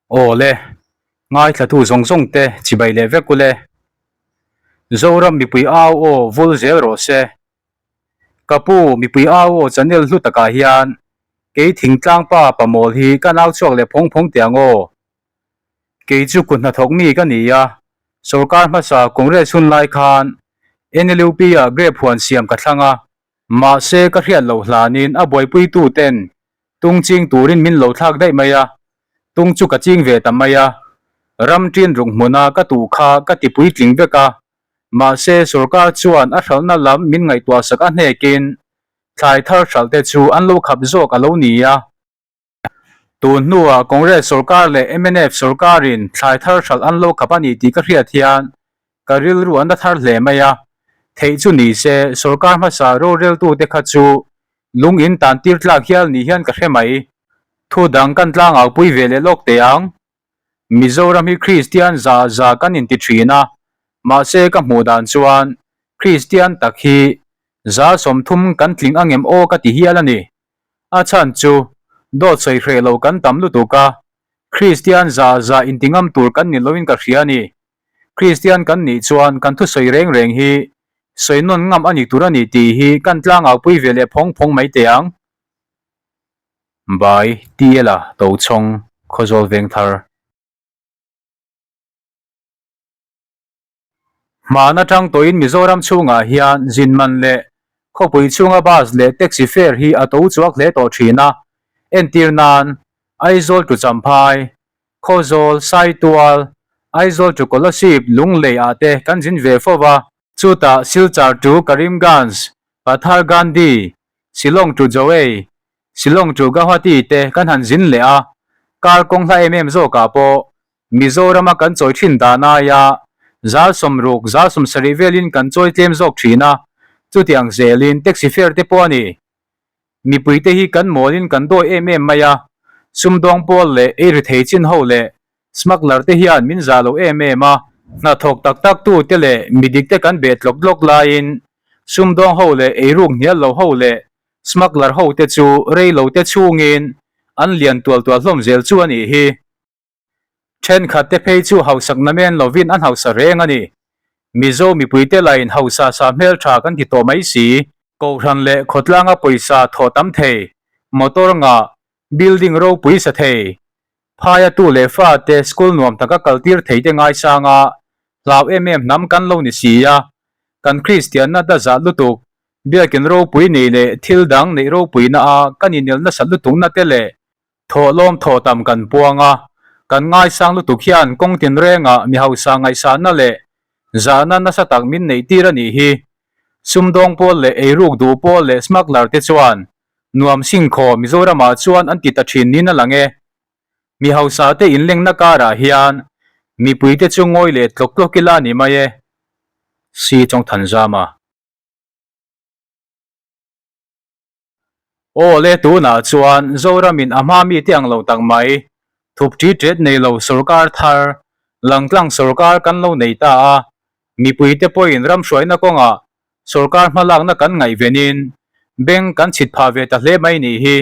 Aw le, ngaithlatu zawng zawng te chibai leh vek ule. Zoram mipui au aw vul zel rawh se. Ka pu mipui au aw channel hlu takah hian kei thingtlang pa pamawl hi ka nau chhuak leh phawng phawng teh ang aw. Kei chu kut hnathawk mi ka ni a, sorkar hmasa Congress hun lai khan NLUP ah grape huan siam ka thlang a, Mahse ka hriat loh hlanin a buaipuitu ten tung ching turin min lo thlak daih mai a, tung chu ka ching ve ta mai a, ram ṭin ruk hmuna ka tuh kha ka ti puitling vek a, mahse sorkar chuan a hralhna lam min ngaihtuahsak a hnekin thlai thar hralh te chu an lo khap zawk a lo ni a. Tun hnuah Congress sorkar leh mnf sorkarin thlai thar hralh an lo khap a ni tih ka hriat hian ka rilru an la thar hle mai a. Theih chu ni se sorkar hmasa roreltute kha chu lung in tan tir tlak hial ni hian ka hre mai. Thu dang kan tlangau pui ve leh lawk teh ang. Mizoram hi Kristian za za kan inti thin a, mahse ka hmuh dan chuan Kristian tak hi za 30 kan tling angem aw ka ti hial a ni. A chhan chu dawt sawi hreh lo kan tam lutuk a, Kristian za za inti ngam tur kan ni loin ka hria a ni. Kristian kan nih chuan kan thusawi reng reng hi sawi nawn ngam a ni tur a ni tih hi kan tlangau pui ve leh phawng phawng mai teh ang. Bai Tiela Tochhawng Khawzawl Vengthar. Hmaan atang tawhin Mizoram chhungah hian zin man leh khawpui chhunga bus leh taxi fare hi a to chuak hle tawh thin a. Entir nan, Aizawl to Champhai, Khawzawl, Saitual, Aizawl to Kolasib, Lunglei ah te kan zin ve fo va. Chutah Silchar to Karimganj, Pathar Gandhi, Shillong to Jowai, Shillong to Gauhati te kan han zin leh a. Kar kawng hla em em zawkah pawh Mizorama kan chawi thin dan aia 60%, 70% velin kan chawi tlem zawk thin a, chutiang zelin taxi fare te pawh a ni. Mipuite hi kan mawlin kan dawi em em mai a, sumdawng pawl leh ei ri thei chin ho leh smuggler te hian min zah lo em em a, hnathawk tak tak tu te leh midik te kan beh tlawk tlawk laiin sumdawng ho leh eiruk hnial lo ho leh smuggler ho te chu rei lo te chhungin an lian tual tual hlawm zel chu a nih hi. Thenkhat te phei chu hausak na men lovin an hausa reng a ni. Mizo mipuite lain hausa sa hmeltha kan ti tawh mai si. Kohhran leh khawtlanga pawisa thawh tam thei, motor ngah, building ropui sa thei, phaia tu leh fate school nuam taka kaltir thei te ngaisanga hlau em em hnam kan lo ni si a, kan Kristianna dazah lutuk, biakin ropui nei leh thil dang neih ropuina a kan inel nasat lutukna te leh Thawhlawm thaw tam kan puang a, kan ngaisang lutuk hian kawng tinrengah mi hausa ngaihsahna leh zahna nasa tak min neih tir a nih hi. Sumdawng pawl leh eiruk duh pawl leh smuggler te chuan nuam singkhaw Mizoramah chuan an ti ta thin niin a lang e. Mi hausa te inlengna karah hian mipui te chu ngawi leh tlawk tlawk ila a ni mai e. Si Chawngthanzama. Aw le tunah chuan Zoramin a hma mite ang lo tak mai, thup ṭi ṭet nei lo sorkar thar, langtlang sorkar kan lo nei ta a, mipuite pawhin ramhruaina kawngah sorkar hmalakna kan ngaihvenin beng kan chhit phah ve ta hle mai nih hi.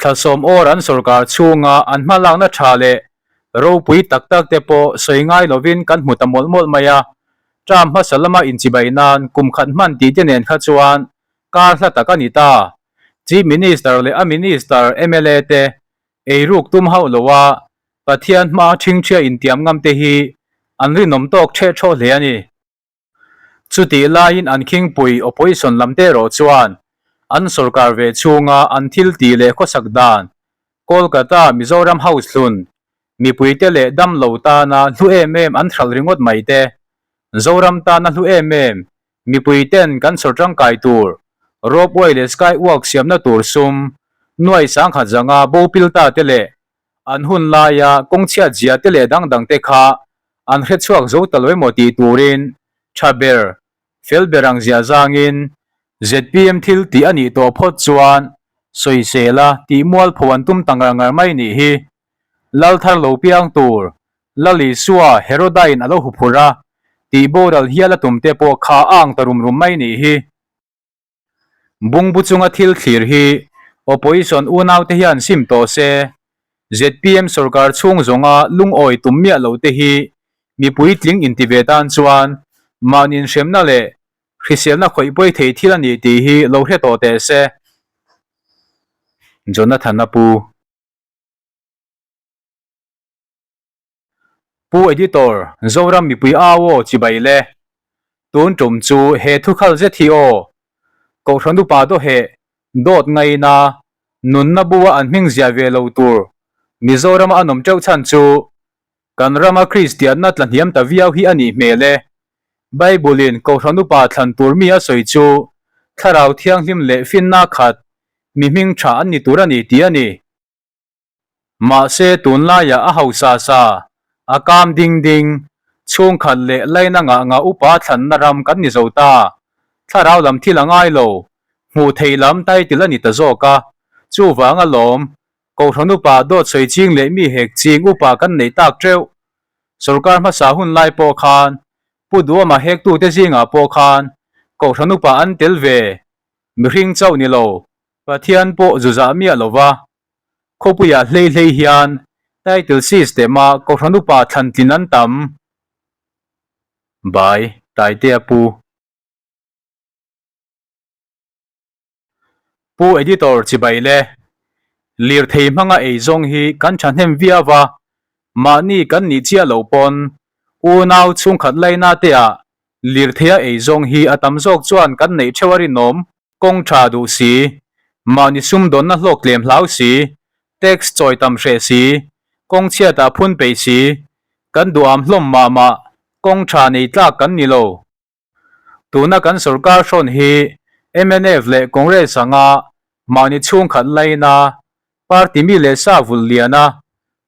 Thlasawm awr an sorkar chhunga an hmalakna tha leh ropui tak tak te pawh sawi ngai lovin kan hmu ta mawlh mawlh mai a, term hmasa lama inchibai nan kum khat hman tih te nen kha chuan kar hla tak a ni ta. Chief Minister leh a Minister mla te eiruk tum hauh lo a, Pathian hma ṭhingṭhia intiam ngam te hi an rinawm tawk ṭheh ṭhawh hle a ni. Chutih laiin an khingpui opposition lam te erawh chuan an sorkar ve chhunga an thil tih leh khawsak dan Kolkata Mizoram House hlun mipuite leh damlo tana hlu em em an hralh ringawt mai te, Zoram tana hlu em em mipuiten kan sawr tangkai tur ropeway leh skywalk siamna tur sum nuai sangkhat zanga bo pil ta te leh an hun laia kawng chhiat zia te leh dang dang te kha an hre chhuak zo ta lo emaw tih turin tha ber, fel ber ang zia zangin zpm thil tih a nih tawh phawt chuan sawisel a tih mualpho an tum ta ngar ngar mai nih hi. Lal thar lo piang tur Lal Isua Herodain a lo huphurh a, tih boral hial a tum te pawh kha a ang ta rum rum mai nih hi. Bungbu chunga thil thlir hi opposition unaute hian sim tawh se. Zpm sorkar chhung zawnga lungawi tum miah lo te hi mipui tling inti ve tan chuan mahni inhremna leh hriselna khawih pawi thei thil a ni tih hi lo hre tawh teh se. Jonathan-a pu. Pu Editor, Zoram mipui au aw chibai le. Tun tum chu he thukhal zet hi aw. Kohhran upa dawheh dawt ngaina nunna bua an hming zia ve lo tur Mizorama an awm teuh chhan chu kan rama Kristianna tla hniam ta viau hi a nih hmel e. Bible-in Kohhran upa thlan tur mi a sawi chu Thlarau Thianghlim leh finna khat mi hming tha an ni tur a ni tih a ni. Mahse tunlaiah a hausa sa, a kam ding ding, chhungkhat leh laina ngah ngah upa thlanna ram kan ni zo ta. Thlarau lam thil a ngai lo, hmuh theih lam title a ni ta zawk a. Chuvang alawm, Kohhran upa dawt sawi ching leh mi hek ching upa kan neih tak teuh. Sorkar hmasa hun lai pawh khan, Pu Duama hektute zingah pawh khan Kohhran upa an tel ve, mihring chauh ni lo, Pathian pawh zu zah miah lo va. Khawpuiah hlei hlei hian title system a Kohhran upa thlan tlin an tam. Bai, Taitea Pu. Pu Editor chibai le. Lirthei hmanga ei zawng hi kan thahnem viau va, mahni kan nih chiah lo pawn unau chhungkhat laina te ah lirtheia ei zawng hi a tam zawk chuan kan neih theuh a rinawm. Kawng tha duh si, mahni sumdawnna hlawk tlem hlau si, tax chawi tam hreh si, kawng chhiatah phun peih si, kan duham hlawm mah mah, kawng tha nei tlak kan ni lo. Tuna kan sorkar hrawn hi mnf leh Congress anga mahni chhungkhat laina party mi leh sa vulh liana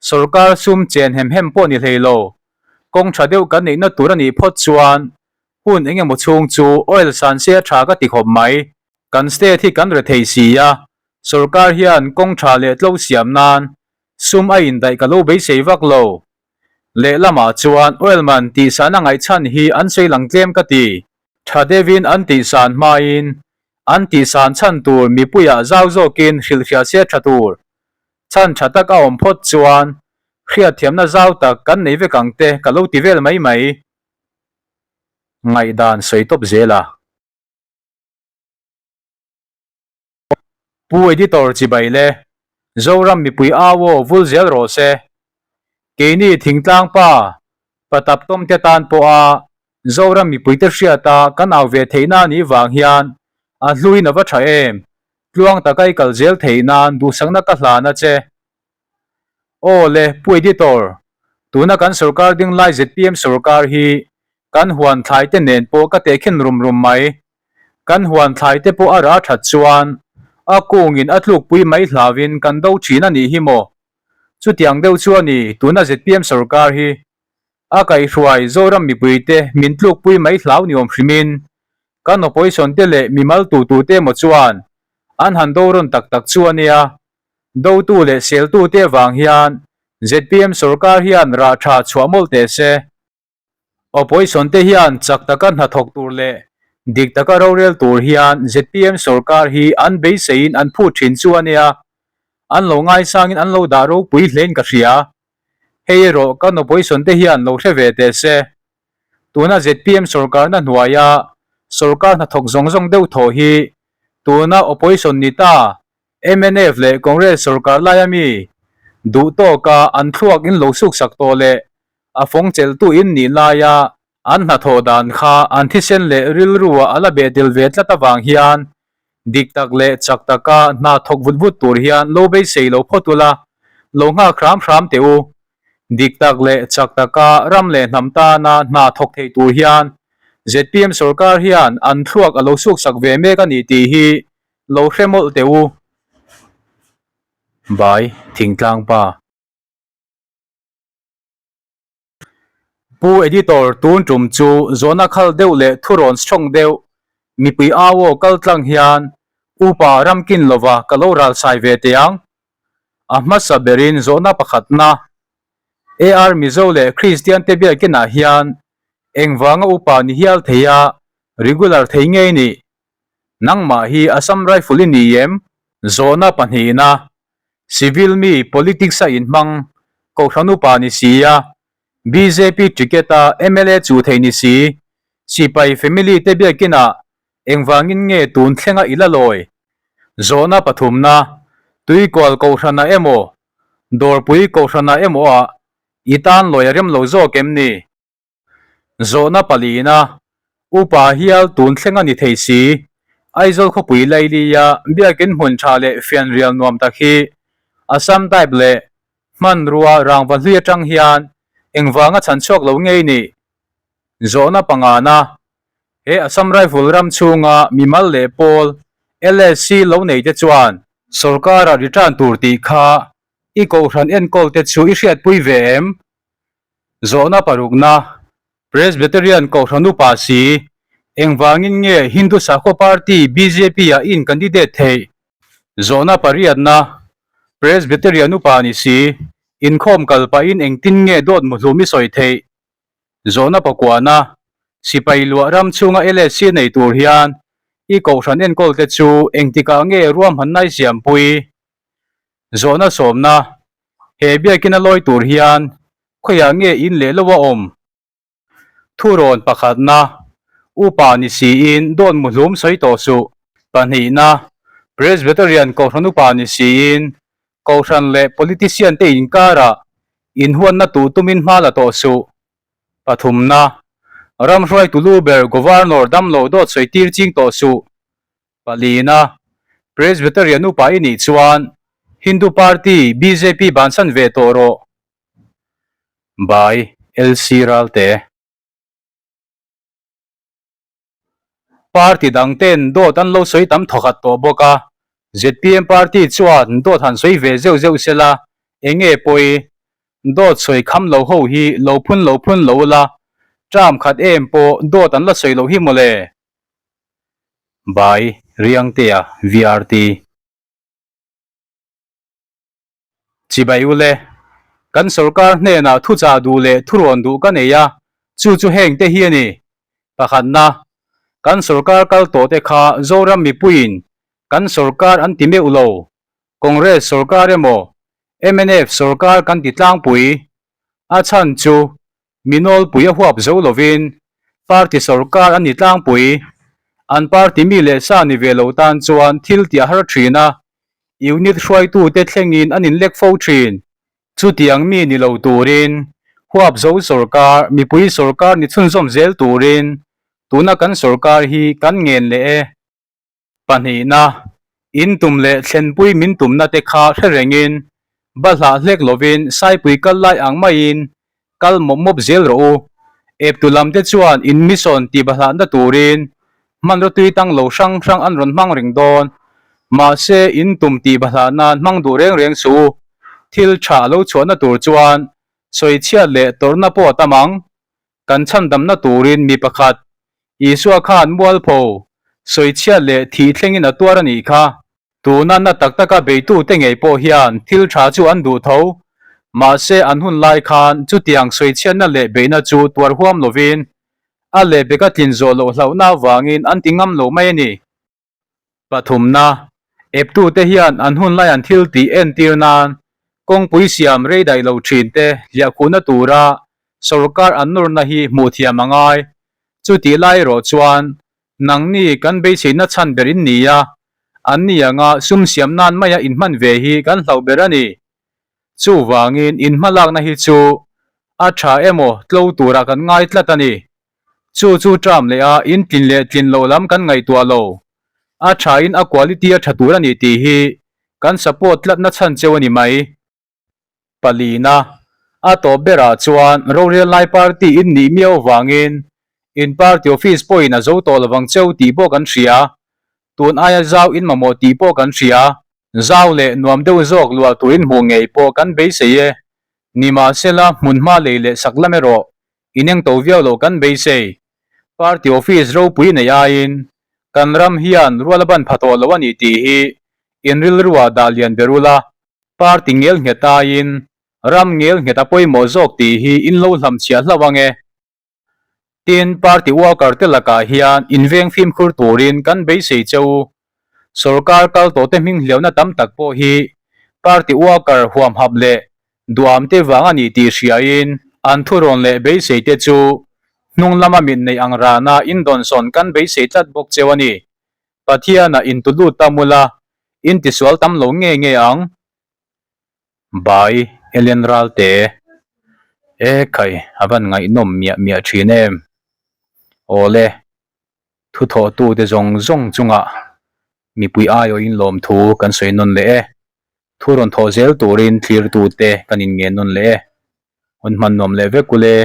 sorkar sum chen hem hem pawh ni hlei lo. Kawng tha deuh kan neihna tur a nih phawt chuan hun eng emaw chhung chu oil san se a tha ka ti khawp mai. Kan state hi kan rethei si a, sorkar hian kawng tha leh tlo siam nan sum a indaih ka lo beisei vak lo. Lehlamah chuan oil man tihsan a ngaihchhan hi an sawi lang tlem ka ti. Tha deuhin an tihsan hmain an tihsan chhan tur mipuiah zau zawkin hrilhhria se tha tur. Chhan tha tak a awm phawt chuan hriatthiamna zau tak kan nei vek ang te ka lo ti vel mai mai. Ngaihdan sawi tawp zel a. Pu Editor chibai le, Zoram mipui au aw vul zel rawh se. Keini thingtlang pa, patap tawm te tan pawha Zoram mipuite hriata kan au ve theihna a nih vang hian a hluin a va tha em, tluang taka i kal zel theih nan duhsakna ka hlan a che. Aw le, Pu Editor, tuna kan sorkar ding lai zpm sorkar hi kan huan thlai te nen pawh ka tehkhin rum rum mai. Kan huan thlai te pawh a rah that chuan a kungin a tlukpui mai hlauin kan do thin a nih hi maw? Chutiang deuh chu a ni tuna zpm sorkar hi. A kaihhruai Zoram mipuite min tlukpui mai hlau ni awm hrimin kan opposition te leh mimal tutute emaw chuan an han do rawn tak tak chu a nia. Dotu leh seltute avang hian zpm sorkar hian rah tha chhuah mawlh teh se. Opposition te hian chak taka hnathawk tur leh dik taka rorel tur hian zpm sorkar hi an beiseiin an phut thin chu a nia, an lo ngaisangin an lo dah ropui hlein ka hria. Hei erawh kan opposition te hian lo hre ve teh se. Tuna zpm sorkarna hnuaia sorkar hnathawk zawng zawng deuh thaw hi tuna opposition ni ta mnf leh Congress sorkar laia mi duh tawka an thluak in lo suksak tawh leh A fawng chelhtu in nih laia an hnathawh dan kha an thisen leh rilrua a la beh tel ve tlat avang hian dik tak leh chak taka hna thawk vut vut tur hian lo beisei lo phawt ula, lo nghak hram hram teh u. Dik tak leh chak taka ram leh hnam tana hna thawk thei tur hian zpm sorkar hian an thluak a lo suksak ve mek a ni tih hi lo hre mawlh teh u. Bai Thingtlang Pa. Pu Editor tun tum chu zawhna khal deuh leh thurawn strong deuh mipui au aw kal tlang hian upa ramkin lova ka lo ral sai ve teh ang. A hmasa berin zawhna pakhatna AR Mizo leh Kristian te biakinah hian engvanga upa ni hial thei a regular thei ngei nih? Nangmah hi Assam Rifle i ni em? Zawhna pahnihna. Civil mi politics a inhmang Kohhran upa ni si a, bjp ticket a mla chu thei ni si, sipai family te biakinah engvangin nge tun thlenga i la lawi? Zawhna pathumna, Tuikual Kohhranah emaw, Dawrpui Kohhranah emaw ah i tan lawi a rem lo zawk em ni? Zawhna palina, Upa hial tun thleng a ni thei si. Aizawl khawpui Lailia biakin hmun tha leh fianrial nuam tak hi Assam type leh hmanrua rangva hlui atang hian engvanga chhan chhuak lo ngei nih? Zawhna pangana, He Assam Rifle ram chhunga mimal leh pawl LSC lo nei te chuan sorkara return tur tih kha i kohhran enkawl te chu i hriatpui ve em? Zawhna parukna, Presbyterian Kohhran upa si, engvangin nge Hindu Sakhaw Party BJP-ah i in-candidate theih? Zawhna pariatna, Presbyterian upa ni si, inkhawm kal pahin engtin nge dawt muhlum i sawi theih? Zawhna pakuahna, Sipai luah ram chhunga LSC nei tur hian i kohhran enkawlte chu engtikah nge ruahmanna i siampui? Zawhna sawmna, He biakina lawi tur hian khawiah nge in leh lo a awm? Thurawn pakhatna, Upa ni siin dawt muhlum sawi tawh suh. Pahnihna, Presbyterian Kohhran upa ni siin Kohhran leh politician te inkarah inhuanna tuh tumin hma la tawh suh. Pathumna, Ramhruaitu lu ber Governor damlo dawt sawi tir ching tawh suh. Palina, Presbyterian upa i nih chuan Hindu Party bjp bansan ve tawh rawh. By LC Ralte. Party dang ten dawt an lo sawi tam thawkhat tawh bawk a, zpm party chuan dawt han sawi ve zeuh zeuh sela eng nge pawi? Dawt sawi kham lo ho hi lo phun lo phun lo ula, term khat em pawh dawt an la sawi loh hi mawle. By Riangtea VRT. Chibai ule, kan sorkar hnenah thuchah duh leh thurawn duh ka nei a, chu chu heng te hi a ni. Pakhatna, kan sorkar kal tawh te kha Zoram mipuiin kan sorkar an ti meuh lo, Congress sorkar emaw mnf sorkar kan ti tlangpui, a chhan chu Mi nawlpui a huap zo lovin party sorkar a ni tlangpui. An party mi leh sa ni ve lo tan chuan thil tih a har thin a, unit hruaitute thlengin an inlek fo thin. Chutiang mi ni lo turin huap zo sorkar, mipui sorkar ni chhunzawm zel turin tuna kan sorkar hi kan ngen leh e. Pahnihna, in tum leh thlenpui min tumna te kha hre rengin, balhlah hlek lovin saipui kal lai ang maiin kal mawp mawp zel rawh u. Eptu lam te chuan in mission tih balhlahna turin hmanraw tui tang lo hrang hrang an rawn hmang reng dawn. Mahse, in tum tih balhlah nan hmang duh reng reng suh u. Thil tha a lo chhuahna tur chuan sawichhiat leh tawrhna pawh a tam ang. Kan chhandamna turin mi pakhat, Isua khan mualpho, sawichhiat leh thih thlengin a tuar a nih kha. Tuna na tak taka beitute ngei pawh hian thil tha chu an duh tho. Mahse an hun lai khan chutiang sawichhiatna leh beihna chu tuar huam lovin a lehbeka tlin zawh loh hlauhna avangin an ti ngam lo mai a ni. Pathumna, Eptute hian an hun lai an thil tih entir nan kawngpui siam rei daih lo thin te hliahkhuhna tura sorkar an nawrna hi hmuh thiam a ngai. Chutih lai erawh chuan nangni kan beiseina chhan ber in ni a, anni anga sum siam nan maia inhman ve hi kan hlauh ber a ni. Chuvangin inhmalakna hi chu a tha emaw tlo turah kan ngai tlat a ni. Chu chu term leh a in tlin leh tlin loh lam kan ngaihtuah lo. A tha in a quality a tha tur a ni tih hi kan support tlatna chhan cheu a ni mai. Palina, A tawp berah chuan rorel lai party in nih miau vangin in party office pawhin a zo tawh lovang cheu tih pawh kan hria. Tun aia zau in mamawh tih pawh kan hria. Zau leh nuam deuh zawk luah tur in hmuh ngei pawh kan beisei e. Nimahsela hmunhma lei leh sak lam erawh Ineng to viau lo kan beisei. Party office ropui nei aiin kan ram hian rual a ban pha tawh lo a ni tih hi in rilruah dah lian ber ula, party ngel nghet aiin ram ngel nghet a pawimawh zawk tih hi in lo hlamchhiah hlauh ang e. Tin, party worker te lakah hian inveng fimkhur turin kan beisei che u. Sorkar kal tawhte hming hliauna tam tak pawh hi Party worker huamhap leh duamte vang a ni tih hriain an thurawn leh beisei te chu hnung lama mit nei ang rana indawnsawn kan beisei tlat bawk cheu a ni. Pathianah intulut ta mula intisual tam lo nge nge ang. Bai Ellen Ralte, E khai, a van ngaihnawm miah miah thin em? Awle, thuthawhtute zawng zawng chungah mipui aiawhin lawmthu kan sawi nawn leh e. Thu rawn thawh zel turin thlirtute kan inngen nawn leh e. Hun hman nuam leh vek ule.